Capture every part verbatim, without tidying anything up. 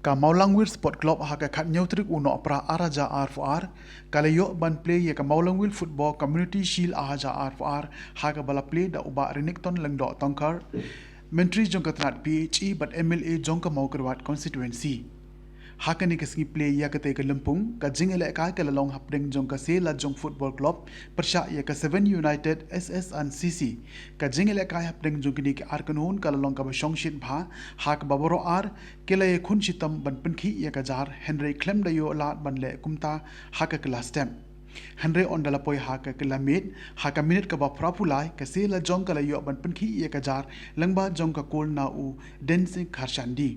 Ka Mawlangwir Sport Club ha ka khathynñiew tarik u Nohprah ar hajar arphew ar ka la ïoh ban plie ïa ka Mawlangwir Football Community Shield ar hajar arphew ar ha kaba la plie da u Bah Renikton Lyngdoh Tongkhar, Myntri jong ka tnat P H E bad M L A jong ka Mawkyrwat Constituency. Ha kane ka sngi plie ïa katei ka lympung, ka jingïalehkai ka la long hapdeng jong ka Sela Jong Football Club pyrshah ïa ka Seven United S S and C C. Ka jingïalehkai hapdeng jong kine ki ar kynhun ka la long kaba shongshit bha, ha kaba baroh ar ki la ïakhun shitom ban pynkhih ïa ka jar, hynrei khlem da ïoh lad ban leh kumta ha ka kylla step. Hynrei ynda la poi ha ka kylla miet, ha ka minit kaba phraphew lai, ka Sela Jong ka la ïoh ban pynkhih ïa ka jar lyngba jong ka kol na u Densing Kharshandi.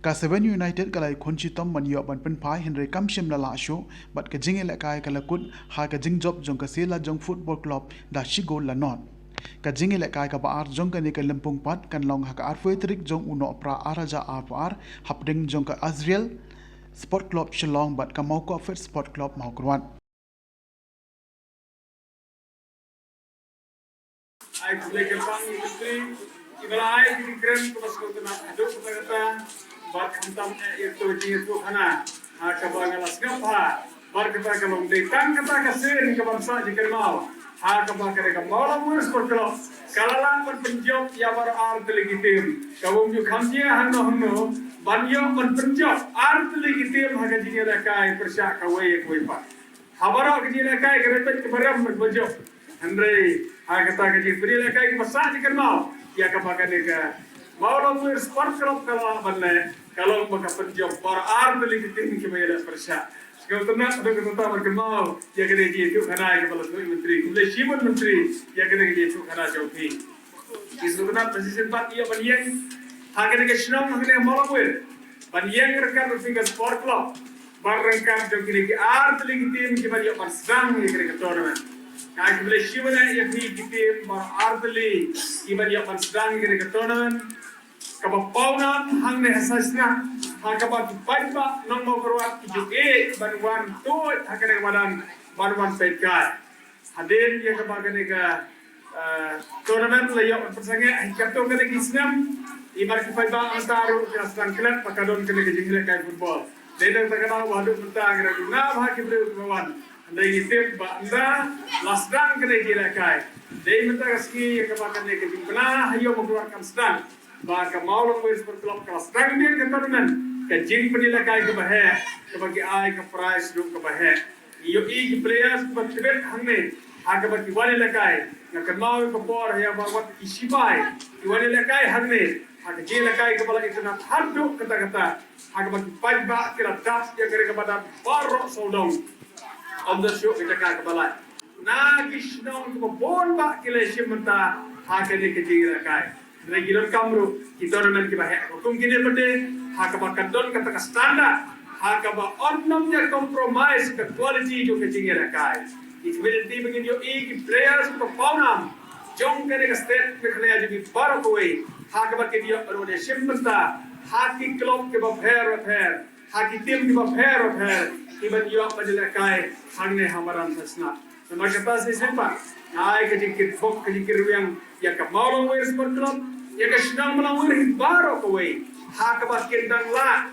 Ka Seven United ka la ïakhun shitom ban ïoh ban pynphai, hynrei kam shym la lah shuh, bad ka jingïalehkai ka la kut ha ka jingjop jong ka Sela Jong Football Club da shi gol la nod. Ka jingïalehkai kaba ar jong kane ka lympung pat kan long ha ka arphew tarik jong u Nohprah ar hajar arphew ar hapdeng jong ka Azriel Sport Club Shillong bad ka Mawkyrwat Sport Club Mawkyrwat. Ai khublei kyrpang ïa ki Myntri kiba la ai ki jingkren kaba sngewtynnat haduh katta katta, bad khamtam eh ïa ka jingïathuhkhana ha kaba nga la sngewbha. Bad kata ka long dei tang kata ka sien kaban sah jingkynmaw ha kaba ka dei ka Mawlangwir Sport Club ka la lah ban pynjop ïa baroh ar tylli ki tim. Ka bym ju kham jia hangno hangno ban ïoh ban pynjop ar tylli ki tim ha ka jingïalehkai pyrshah kawei ïa kawei pat. Ha baroh ka jingïalehkai ka dei peit kaba rem bad kaba jop. Hynrei ha kata ka jingpynïalehkai kaba sah jingkynmaw ïa kaba kane ka Mawlangwir Sport Club ka la lah ban leh, ka long ba ka pynjop baroh ar tylli ki tim kiba ïaleh pyrshah. Sngewtynnat haduh katta katta ban kynmaw ïa kane ka jingïathuhkhana kaba la thoh i Myntri. Khublei shibun Myntri ïa kane ka jingïathuhkhana jong phi. Ki sngewtynnat ba shisien pat ïa ban ïeng ha kane ka shnong ha kane ka Mawlangwir ban ïeng ryngkat bad phi ka Sport Club. Bad ryngkat jong kine ki ar tylli ki tim kiban ïoh ban sdang ïa kane ka tournament. Nga ai khublei shibun ïa phi ki tim baroh ar tylli kiban ïoh ban sdang ïa kane ka tournament. Kaba pawnam hangne ha Saisnah ha kaba ki paidbah nong Mawkyrwat ki ju ïeh ban wan tuid ha kane ka madan ban wan peit kai. Hadien ïa kaba kane ka, eh, tournament la ïoh ban pynsangeh ha katto katne ki snem. Imat ki paidbah mynta ruh ki la sdang klet ba ka don kane ka jingïalehkai football. Dei na kata ka daw ba haduh mynta ngi la duna bha ki briew kiba wan. Hynrei ngi tip ba ynda la sdang kane ka jingïalehkai, dei mynta ka sngi ïa kaba kane ka jingpynah ha ïoh ba kan sdang. Ba ka Mawlangwir Sport Club ka la sdang biang ka tournament, ka jingpynïalehkai kaba heh, kaba ki ai ka prize ruh kaba heh. Ngi ïohi ki players kiba tbit hangne ha kaba ki wan ïalehkai. Nga kynmaw ïa ka por ïa ba wat ki shipai ki wan ïalehkai hangne ha ka jingïalehkai kaba la itynnat haduh katta katta, ha kaba ki paidbah ki la dap ïa ka ri kaba dap baroh sawdong. Ym don shuh ka jaka kaba lait. Na ki shnong kiba bun bah ki la shim bynta ha kane ka jingïalehkai. Hynrei ki donkam ruh ki tournament kiba heh kum kine pat, ha kaba ka don kata ka standard, ha kaba ym ïa compromise ka quality jong ka jingïalehkai. Ki community ba ngin ïohi ki players kiba pawnam jong kane ka state Meghalaya jong ngi baroh kawei, ha kaba kin ïoh ruh ban shim bynta ha ki club kiba pher bapher, ha ki tim kiba pher bapher, kiban ïoh ban ïalehkai hangne ha madan Saisnah. Namar kata shisien pat nga ai ka jingkyrpad, ka jingkyrwiang ïa ka Mawlangwir Sport Club, ïa ka shnong Mawlangwir hi baroh kawei, ha kaba kin dang lah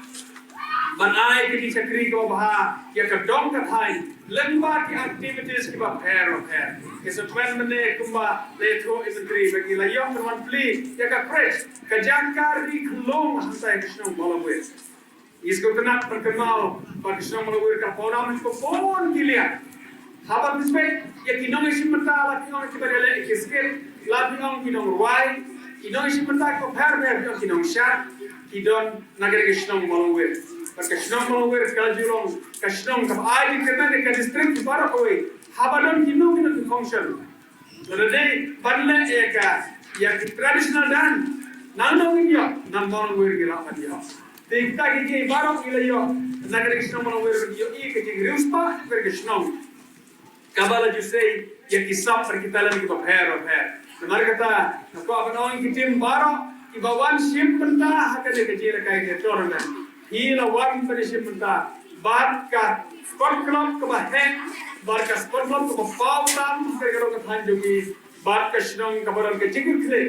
ban ai ka jingshakri kaba bha ïa ka dong ka thaiñ lyngba ki activities kiba pher bapher. Ki sa kmen mynne kumba la ïathuh i Myntri ba ngi la ïoh ban wan plie ïa ka crèche, ka jaka ri khlung hangta ïa ka shnong Mawlangwir. Ngi sngewtynnat ban kynmaw ba ka shnong Mawlangwir ka pawnam ha kiba bun ki liang. Haba phi peit ïa ki nongïashim bynta, la phi ong kiba ïaleh ïa ki sket, la phi ong ki nongrwai, ki nongïashim bynta kiba pher pher, phi ong ki nongshad, ki don na kane ka shnong Mawlangwir. Bad ka shnong Mawlangwir ka la ju long ka shnong kaba ai jingkyrmen ïa ka district baroh kawei. Haba don kino kino ki function, lada dei ban leh ïa ka, ïa ki traditional dance, nangno ngin ïoh? Na Mawlangwir ngi lah ban ïoh. Te kita kiei kiei baroh ngi la ïoh na kane ka shnong Mawlangwir, ban ïoh ïa ka jingriewspah ka shnong, kaba la ju sei ïa ki sap bad ki talent kiba pher bapher. Namar kata nga kwah ban ong ïa ki team baroh kiba wan shim bynta ha kane ka jingïalehkai ka tournament, phi la wan ban shim bynta bad ka Sport Club kaba heh, bad ka Sport Club kaba paw tam ha ka dong ka thaiñ jong ngi, bad ka shnong kaba don ka jingkyrkhu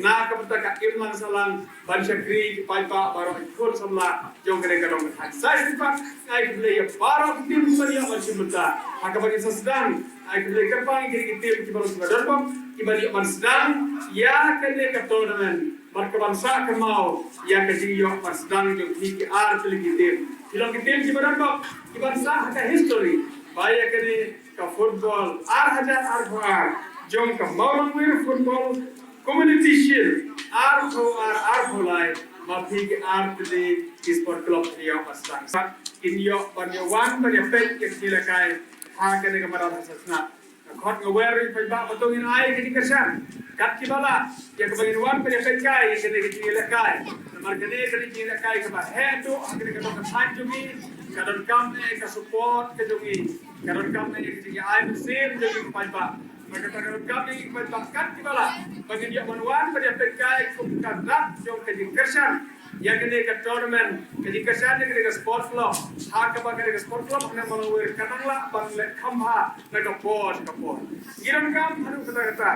na ka bynta ka imlang sahlang ban shakri ki paidbah baroh, ki khun samla jong kane ka dong ka thaiñ. Sa shisien pat nga ai khublei ïa baroh ki tim kiba ïoh ban shim bynta ha kaba ngin sa sdang. Nga ai khublei kyrpang ïa ki tim kiba don, kiba don bok, kiba ïoh ban sdang ïa kane ka tournament bad ka ban sah kynmaw ïa ka jingïoh ban sdang jong ki, ki ar tylli ki tim. Ki long ki tim kiba don bok, ki ban sah ha ka history ba ïa kane ka football ar hajar arphew ar jong ka Mawlangwir Football Community Shield arphew ar arphew lai, ma phi ki ar tylli ki sport club ki ïoh ban sdang. Kin ïoh ban ïa wan ban ïa peit ïa ki jingïalehkai ha kane ka madan ha Sasnat. Nga khot nga wer ïa phi ba to ngin ai ka jingkyrshan kat kiba lah ïa kaba ngin wan ban ïa peit kai ïa kane ka jingïalehkai. Namar kane ka jingïalehkai kaba heh duh ha kane ka dong ka thaiñ jong ngi, ka donkam eh ka support ka jong ngi, ka donkam eh ka jingïa ai mynsiem jong ngi ki paidbah. Namar kata ka donkam eh ki paidbah kat kiba lah ba ngin ïoh ban wan ban ïa peit kai kum ka dak jong ka jingkyrshan ïa kane ka tournament, ka jingkyrshan ïa kane ka sport club. Ha kaba kane ka sport club ha Mawlangwir ka nang lah ban leh kham bha na ka por sha ka por. Ngi donkam haduh katta katta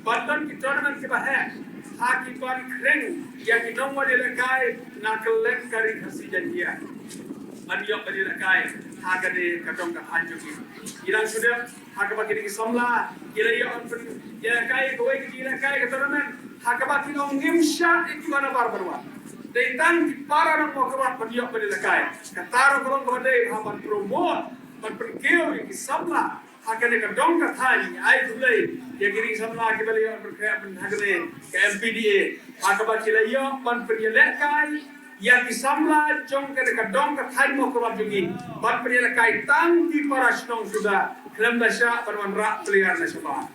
ban don ki tournament kiba heh ha ki ban khring ïa ki nongwan ïalehkai na kylleng ka ri Khasi Jaiñtia ban ïoh ban ïalehkai ha kane ka dong ka thaiñ jong ngi. Ngi dang shu dep ha kaba kine ki samla ki la ïoh ban pynïalehkai kawei ka jingïalehkai ka tournament ha kaba ki ong ngim shah ïa kiba nabar ban wan. Dei tang ki para nong Mawkyrwat ban ïoh ban ïalehkai. Kata ruh ka long kaba dei ha ban promote, ban pynkiew ïa ki samla ha kane ka dong ka thaiñ. Ai khublei ïa ki ri samla kiba la ïoh ban pynkhreh ha kane ka M P D A ha kaba ki la ïoh ban pynïalehkai ïa ki samla jong kane ka dong ka thaiñ Mawkyrwat jong ngi, ban pynïalehkai tang ki para shnong suda khlem da shah ban wanrah player na shabar.